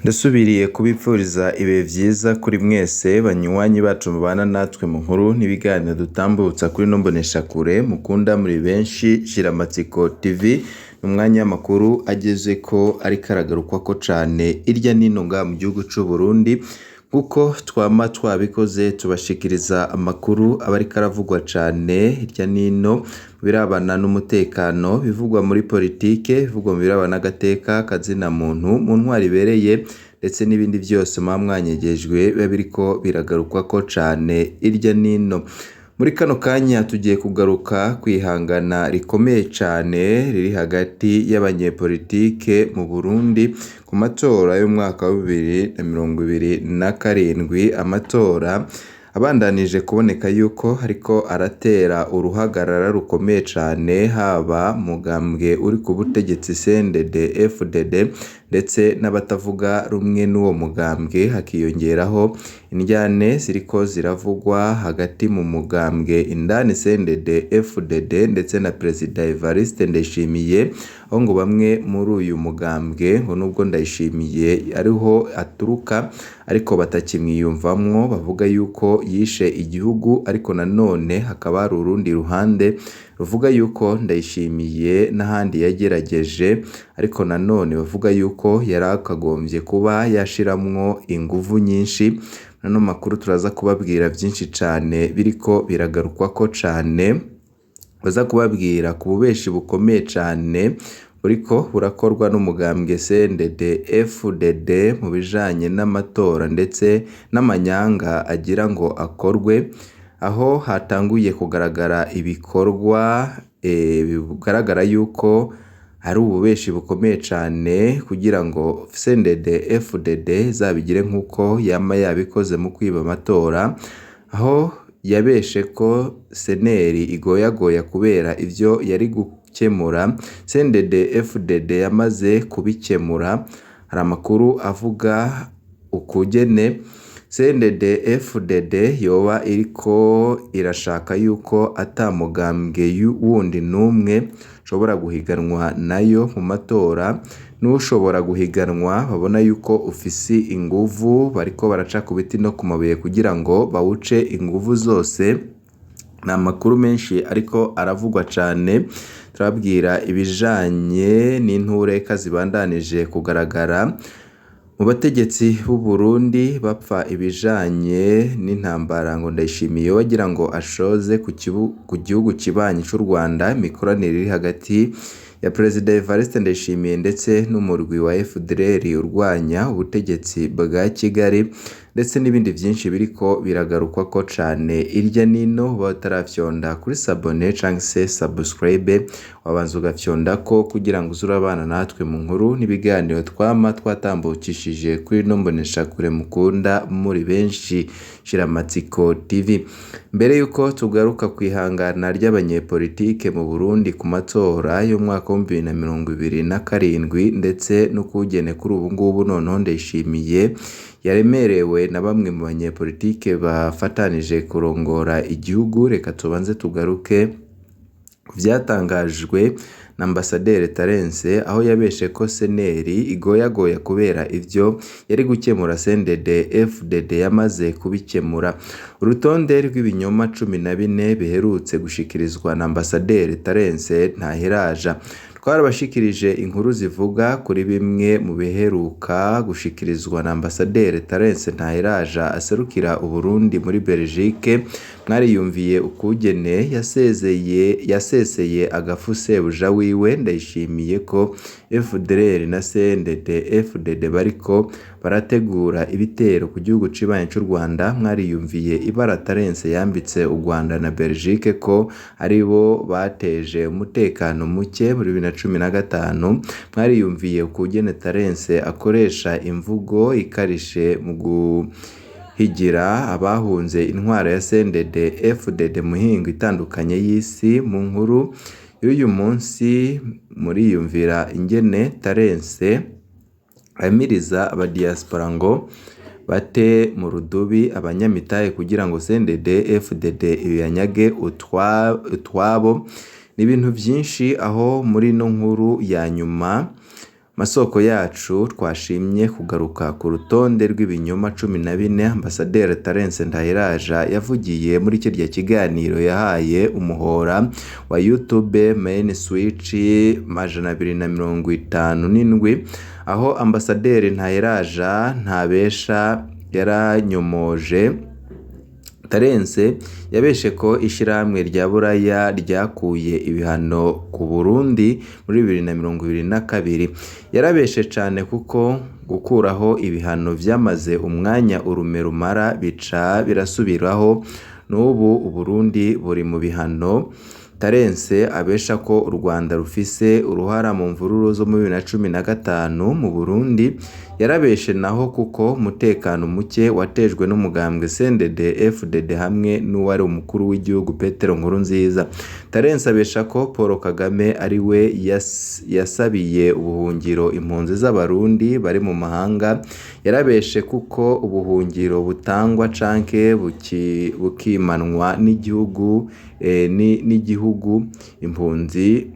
Ndasubiriye kubipfuriza ibihe vyiza kuri mwese banywanyi bacu mubana natwe mu nkuru n'ibiganiro dutambutsa kuri ino mboneshakure mukunda muri benshi Shiramatsiko TV. Ni umwanya w'amakuru agezeko ariko aragarukwako cane irya n'ino ngaha mu gihugu c'Uburundi. Nkuko twama twabikoze, tubashikiriza amakuru aba ariko aravugwa cane hirya n'ino mu birabana n'umutekano, ibivugwa muri politike, ibivugwa mu birabana n'agateka kazina muntu, mu ntwaro ibereye, ndetse n'ibindi vyose muba mwanyegejwe biba biriko biragarukwako cane irya n'ino. Muri kano kanya tugiye kugaruka kw'ihangana rikomeye cane riri hagati y'abanyepolitike mu Burundi ku matora y'umwaka wa 2027, amatora abandanije kuboneka yuko ariko aratera uruhagarara rukomeye cane, haba mugambwe uri ku butegetsi CNDD FDD ndetse n'abatavuga rumwe n'uwo mugambwe, hakiyongeraho indyane ziriko ziravugwa hagati mu mugambwe indani CNDD FDD ndetse na Perezida Evariste Ndayishimiye, aho ngo bamwe muri uyu mugambwe ngo nubwo Ndayishimiye ariho aturuka ariko batakimwiyumvamwo, bavuga yuko yishe igihugu, ariko nanone hakaba hari urundi ruhande ruvuga yuko Ndayishimiye n'ahandi yagerageje, ariko nanone bavuga yuko yari akagombye kuba yashiramwo inguvu nyinshi. Ano makuru turaza kubabwira vyinshi cane biriko biragarukwako cane, baza kubabwira ku bubeshi bukomeye cane buriko burakorwa n'umugambwe CNDD FDD mu bijanye n'amatora ndetse n'amanyanga agira ngo akorwe, aho hatanguye kugaragara ibikorwa bigaragara yuko ari ububeshi bukomeye cane kugira ngo CNDD FDD izabigire nkuko yama yabikoze mu kwiba amatora, aho yabeshe ko seneri igoyagoya kubera ivyo yari gukemura, CNDD FDD yamaze kubikemura. Hari amakuru avuga ukugene CNDD FDD yoba iriko irashaka yuko ata mugambwe wundi n'umwe ushobora guhiganwa nayo mu matora, n'ushobora guhiganwa babona yuko ufise inguvu, bariko baraca ku biti no ku mabuye kugira ngo bawuce inguvu zose. Ni amakuru menshi ariko aravugwa cane, turababwira ibijanye n'intureka zibandanije kugaragara mu bategetsi b'u Burundi bapfa ibijanye n'intambara ngo Ndayishimiye wagira ngo ashoze ku gihugu kibanyi c'u Rwanda. Imikoranire iri hagati ya Perezida Evariste Ndayishimiye ndetse n'umurwi wa FDLR urwanya ubutegetsi bwa Kigali, ndetse n'ibindi vyinshi biriko biragarukwako cane irya nino. Uba utarafyonda kuri sabone canke se subscribe, wabanza ugafyondako kugira ngo uze urabana natwe mu nkuru n'ibiganiro twama twatambukishije kuri ino mboneshakure mukunda muri benshi Shiramatsiko TV. Mbere yuko tugaruka kw'ihangana ry'abanyepolitike mu Burundi ku matora y'umwaka wa 2027 ndetse n'ukugene kuri ubu ngubu noneho Ndayishimiye yaremerewe na bamwe mu banyepolitike bafatanije kurongora igihugu, reka tubanze tugaruke ku vyatangajwe na Ambasaderi Terence, aho yabeshe ko seneri igoyagoya kubera ivyo yari gukemura CNDD FDD yamaze kubikemura. Urutonde rw'ibinyoma 14 biherutse gushikirizwa na Ambasaderi Terence Ntahiraja. Twarabashikirije inkuru zivuga kuri bimwe mu biheruka gushikirizwa na Ambasaderi Terence Ntahiraja aserukira Uburundi muri Belgique. Mwariyumviye ukugene yasezeye yaseseye agafu sebuja wiwe Ndayishimiye ko FDLR na CNDD FDD bariko barategura ibitero ku gihugu cibanyi c'u Rwanda. Mwariyumviye ibara Terence yambitse u Rwanda na Belgique ko aribo bateje umutekano muke muri 2015. Mwariyumviye ukugene Terence akoresha imvugo ikarishe mu guhigira abahunze intwaro ya CNDD FDD mu mihingo itandukanye y'isi. Mu nkuru y'uyu munsi muriyumvira ingene Terence ahimiriza abadiaspora ngo bate mu rudubi abanyamitahe kugira ngo CNDD FDD ibanyage utwabo. Ni ibintu vyinshi aho muri ino nkuru ya nyuma. Masoko yacu twashimye kugaruka ku rutonde rw'ibinyoma 14 Ambasaderi Terence Ntahiraja yavugiye muri kirya kiganiro yahaye umuhora wa YouTube Main Switch 257, aho Ambasaderi Ntahiraja ntabesha yaranyomoje. Terence yabeshe ko ishirahamwe rya Buraya ryakuye ibihano ku Burundi muri 2022. Yarabeshe cane kuko gukuraho ibihano vyamaze umwanya urume rumara bica birasubiraho, n'ubu Uburundi buri mu bihano. Terence abesha ko u Rwanda rufise uruhara mu mvururu zo muri 2015 mu Burundi. Yarabeshe naho kuko umutekano muke watejwe n'umugambwe CNDD FDD hamwe n'uwari umukuru w'igihugu Petero Nkurunziza. Terence abesha ko Paul Kagame ari we yasabiye ubuhungiro impunzi z'Abarundi bari mu mahanga. Yarabeshe kuko ubuhungiro butangwa canke bukimanwa n'igihugu n'igihugu impunzi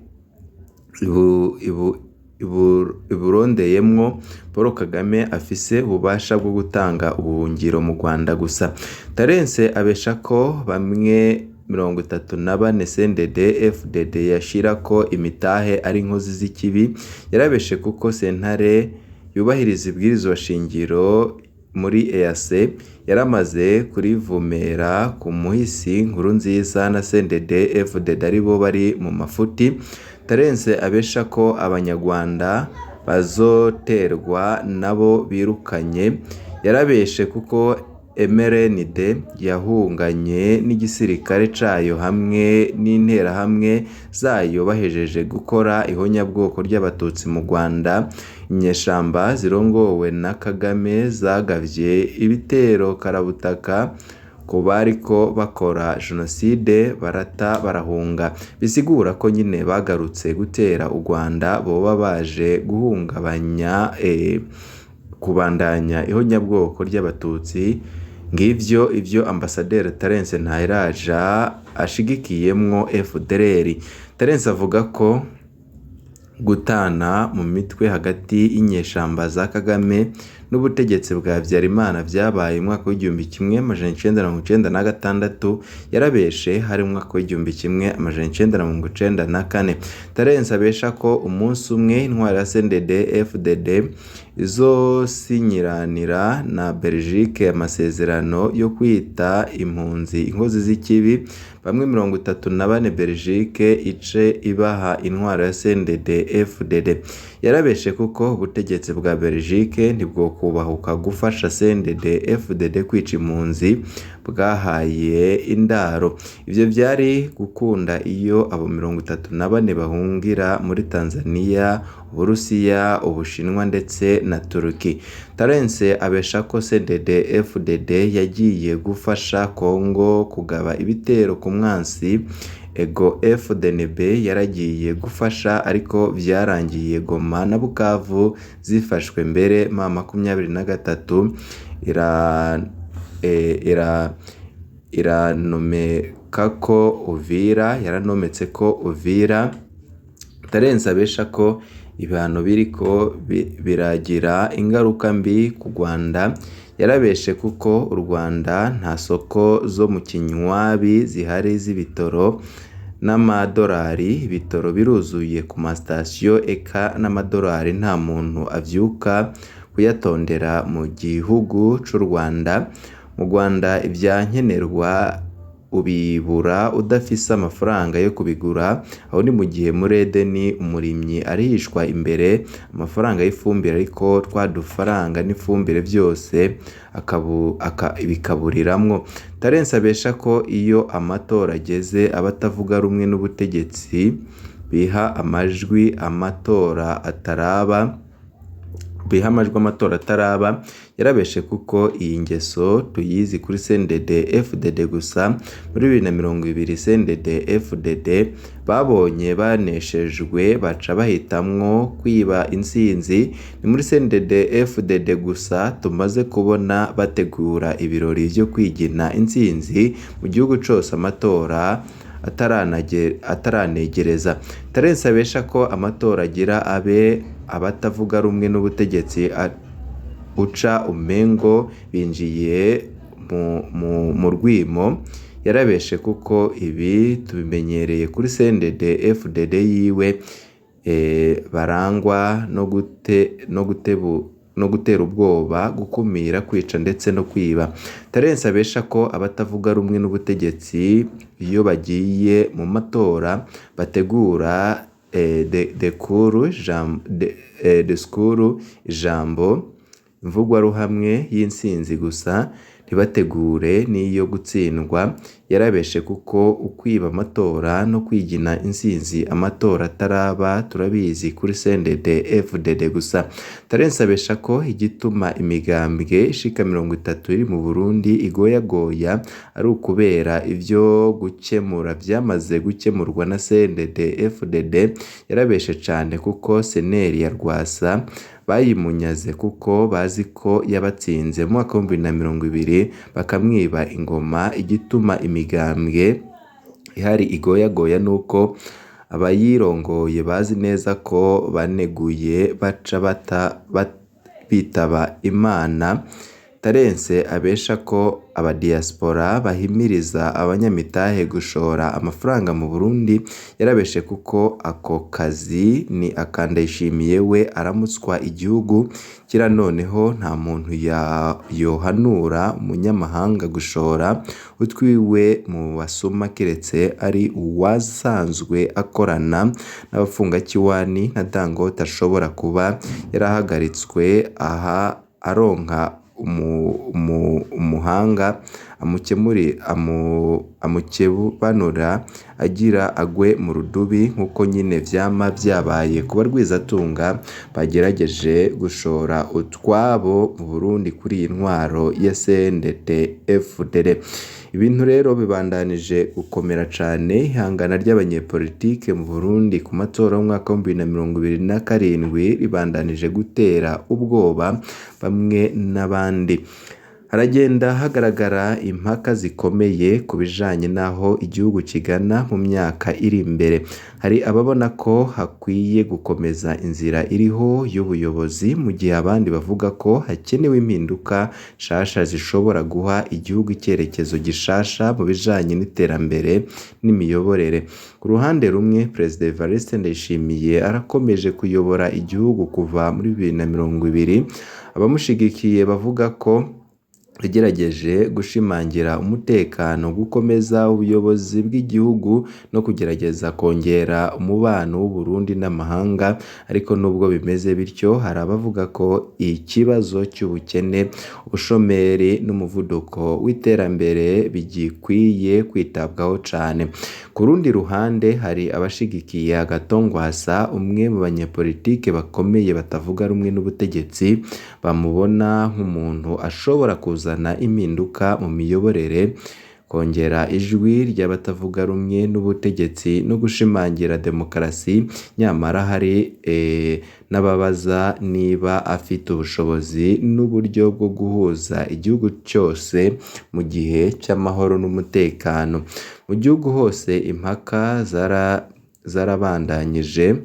iburondeyemwo. Paul Kagame afise ububasha bwo gutanga ubuhungiro mu Rwanda gusa. Terence abesha ko bamwe 34 CNDD FDD yashirako imitahe ari inkozi z'ikibi. Yarabeshe kuko sentare yubahiriza ibwirizwa shingiro muri EAC yaramaze kurivumera ku muhisi Nkurunziza na CNDD FDD aribo bari mu mafuti. Terence abesha ko Abanyarwanda bazoterwa nabo birukanye. Yarabeshe kuko MRND yahunganye n'igisirikare cayo hamwe n'interahamwe zayo bahejeje gukora ihonyabwoko ry'Abatutsi mu Rwanda. Inyeshamba zirongowe na Kagame zagavye ibitero karabutaka ku bariko bakora jenoside, barata barahunga. Bisigura ko nyine bagarutse gutera u Rwanda boba baje guhungabanya kubandanya ihonyabwoko ry'Abatutsi. Ngivyo ivyo Ambasaderi Terence Ntahiraja ashigikiyemwo FDLR. Terence avuga ko gutana mu mitwe hagati y'inyeshamba za Kagame n'ubutegetsi bwa Habyarimana vyabaye mu mwaka w'1996. Yarabeshe hari mu mwaka w'1994. Terence abesha ko umunsi umwe intwari ya CNDD FDD izosinyiranira na Belgique amasezerano yo kwita impunzi inkozi z'ikibi bamwe 34 Belgique ice ibaha intwaro ya CNDD FDD. Yarabeshe kuko ubutegetsi bwa Belgique ntibwokubahuka gufasha CNDD FDD kwica impunzi bwahaye indaro. Ivyo vyari gukunda iyo abo 34 bahungira muri Tanzania, Uburusiya, Ubushinwa ndetse na Turuki. Terence abesha ko CNDD FDD yagiye gufasha Congo kugaba ibitero ku mwansi. Ego FDNB yaragiye gufasha ariko vyarangiye Goma na Bukavu zifashwe mbere M23 iranomekako Uvira, yaranometse ko Uvira. Terence abesha ko ibihano biriko biragira ingaruka mbi ku Rwanda. Yarabeshe kuko u Rwanda nta soko zo mu kinywabi zihari z'ibitoro n'amadolari. Ibitoro biruzuye ku masitasiyo eka n'amadolari nta muntu avyuka kuyatondera mu gihugu c'u Rwanda. Mu Rwanda ivya nkenerwa ubibura udafise amafaranga yo kubigura. Aho ni mu gihe muri Edeni umurimyi arihishwa imbere amafaranga y'ifumbire, ariko twa dufaranga n'ifumbire vyose bikaburiramwo. Terence abesha ko iyo amatora ageze abatavuga rumwe n'ubutegetsi biha amajwi amatora ataraba biha amajwi amatora ataraba. Yarabeshe kuko iyi ngeso tuyizi kuri CNDD FDD gusa. Muri 2020 CNDD FDD babonye baneshejwe baca bahitamwo kwiba intsinzi. Ni muri CNDD FDD gusa tumaze kubona bategura ibirori vyo kwigina intsinzi mu gihugu cose amatora ataranegereza. Terence abesha ko amatora agira abe abatavuga rumwe n'ubutegetsi uca umengo binjiye mu rwimo, yarabeshe kuko ibi tubimenyereye kuri CNDD FDD yiwe, barangwa no gutera ubwoba, gukumira, kwica ndetse no kwiba. Terence abesha ko abatavuga rumwe n'ubutegetsi iyo bagiye mu matora bategura disikuru, ijambo, imvugwaruhamwe y'intsinzi gusa, ntibategure n'iyo gutsindwa. Yarabeshe kuko ukwiba amatora no kwigina intsinzi amatora ataraba turabizi kuri CNDD FDD gusa. Terence abesha ko igituma imigambwe ishika 30 iri mu Burundi igoyagoya ari ukubera ivyo gukemura vyamaze gukemurwa na CNDD FDD. Yarabeshe cane kuko seneri ya Rwasa bayimunyaze kuko bazi ko yabatsinze mu mwaka w'ibihumbi bibiri na 20 bakamwiba ingoma. Igituma imigambwe ihari igoyagoya nuko abayirongoye bazi neza ko baneguye baca bitaba Imana. Terence abesha ko abadiaspora bahimiriza abanyamitahe gushora amafaranga mu Burundi. Yarabeshe kuko ako kazi ni aka Ndayishimiye we aramutswa igihugu kira noneho nta muntu yohanura umunyamahanga gushora utwiwe mu basuma keretse ari uwasanzwe akorana n'abafungakiwani na Dangote ashobora kuba yarahagaritswe aha aronka umuhanga amukebanura agira agwe mu rudubi nk'uko nyine vyama vyabaye ku barwizatunga bagerageje gushora utwabo mu Burundi kuri iyi ntwaro ya CNDD FDD. Ibintu rero bibandanije gukomera cane. Ihangana ry'abanyepolitike mu Burundi ku matora y'umwaka w'ibihumbi bibiri na 27 ribandanije gutera ubwoba bamwe n'abandi. Haragenda hagaragara impaka zikomeye ku bijanye n'aho igihugu kigana mu myaka iri imbere. Hari ababona ko hakwiye gukomeza inzira iriho y'ubuyobozi, mu gihe abandi bavuga ko hakenewe impinduka nshasha zishobora guha igihugu icyerekezo gishasha mu bijanye n'iterambere n'imiyoborere. Ku ruhande rumwe, Perezida Evariste Ndayishimiye arakomeje kuyobora igihugu kuva muri 2020. Abamushigikiye bavuga ko yagerageje gushimangira umutekano, gukomeza ubuyobozi bw'igihugu no kugerageza kongera umubano w'Uburundi n'amahanga. Ariko nubwo bimeze bityo, hari abavuga ko ikibazo cy'ubukene, ubushomeri n'umuvuduko w'iterambere bigikwiye kwitabwaho cane. Ku rundi ruhande, hari abashigikiye Agathon Rwasa, umwe mu banyepolitike bakomeye batavuga rumwe n'ubutegetsi, bamubona nk'umuntu ashobora kuzana impinduka mu miyoborere, kongera ijwi ry'abatavuga rumwe n'ubutegetsi no gushimangira demokarasi. Nyamara hari n'ababaza niba afite ubushobozi n'uburyo bwo guhuza igihugu cyose mu gihe cy'amahoro n'umutekano. Mu gihugu hose impaka zarabandanyije,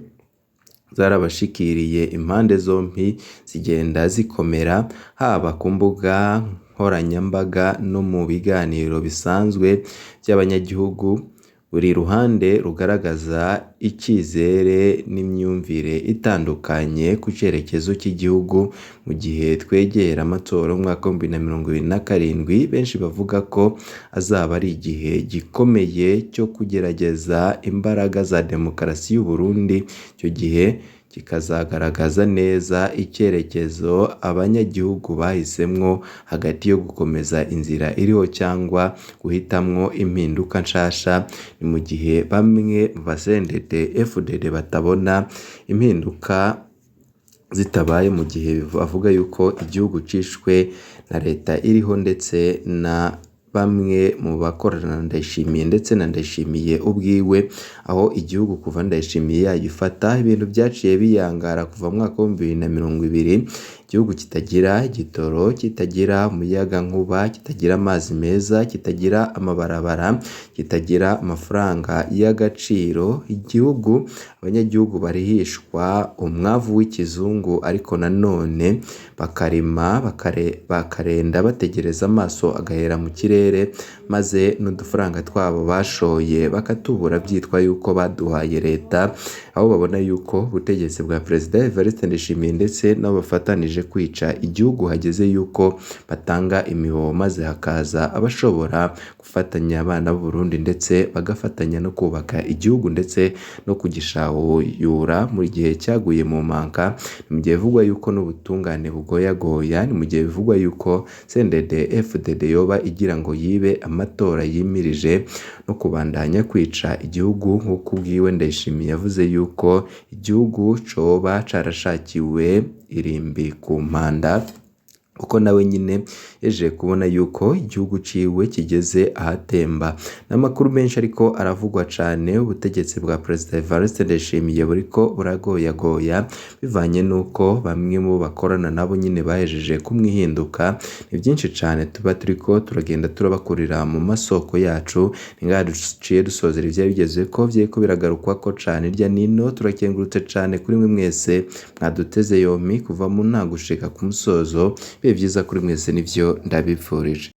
zarabashikiriye impande zompi zigenda zikomera, haba ku mbuga nkoranyambaga no mu biganiro bisanzwe by'abanyagihugu. Buri ruhande rugaragaza icyizere n'imyumvire itandukanye ku cyerekezo cy'igihugu. Mu gihe twegera amatora y'umwaka w'ibihumbi bibiri na 27, benshi bavuga ko azaba ari igihe gikomeye cyo kugerageza imbaraga za demokarasi y'u Burundi. Icyo gihe kikazagaragaza neza icyerekezo abanyagihugu bahisemwo hagati yo gukomeza inzira iriho cyangwa guhitamwo impinduka nshasha. Ni mu gihe bamwe mu ba CNDD FDD batabona impinduka zitabaye, mu gihe bavuga yuko igihugu cishwe na leta iriho ndetse na bamwe mu bakorana na Ndayishimiye ndetse na Ndayishimiye ubwiwe, aho igihugu kuva Ndayishimiye yagifata ibintu byaciye biyangara kuva mu mwaka w'ibihumbi bibiri na 20. Igihugu kitagira igitoro, kitagira umuyagankuba, kitagira amazi meza, kitagira amabarabara, kitagira amafaranga y'agaciro, igihugu abanyagihugu barihishwa umwavu w'ikizungu ariko nanone bakarima bakarenda bategereza amaso agahera mu kirere, maze n'udufaranga twabo bashoye bakatubura byitwa yuko baduhaye leta, aho babona yuko ubutegetsi bwa Perezida Evariste Ndayishimiye ndetse n'abo bafatanije kwica igihugu hageze yuko batanga imihoho, maze hakaza abashobora gufatanya abana b'u Burundi ndetse bagafatanya no kubaka igihugu ndetse no kugishayura mu gihe cyaguye mu manka. Ni mu gihe bivugwa yuko n'ubutungane bugoyagoya, ni mu gihe bivugwa yuko CNDD FDD yoba igira ngo yibe amatora yimirije no kubandanya kwica igihugu, nk'uko ubwiwe Ndayishimiye yavuze yuko igihugu coba carashakiwe irimbi ku mpanda, kuko nawe nyine yaje kubona yuko igihugu ciwe kigeze ahatemba. N'amakuru menshi ariko aravugwa cane, ubutegetsi bwa Perezida Evariste Ndayishimiye buriko buragoyagoya bivanye n'uko bamwe mu bakorana nabo nyine bahejeje kumwihinduka. Ni byinshi cane tuba turiko turagenda turabakurira mu masoko yacu, ni ngaha duciye dusozera ivyari bigezweko, vyariko biragarukwako cane hirya nino. Turakengurutse cane kuri mwe mwese mwaduteze yompi kuva mu ntango gushika ku musozo. Ibihe vyiza kuri mwese nivyo ndabipfurije.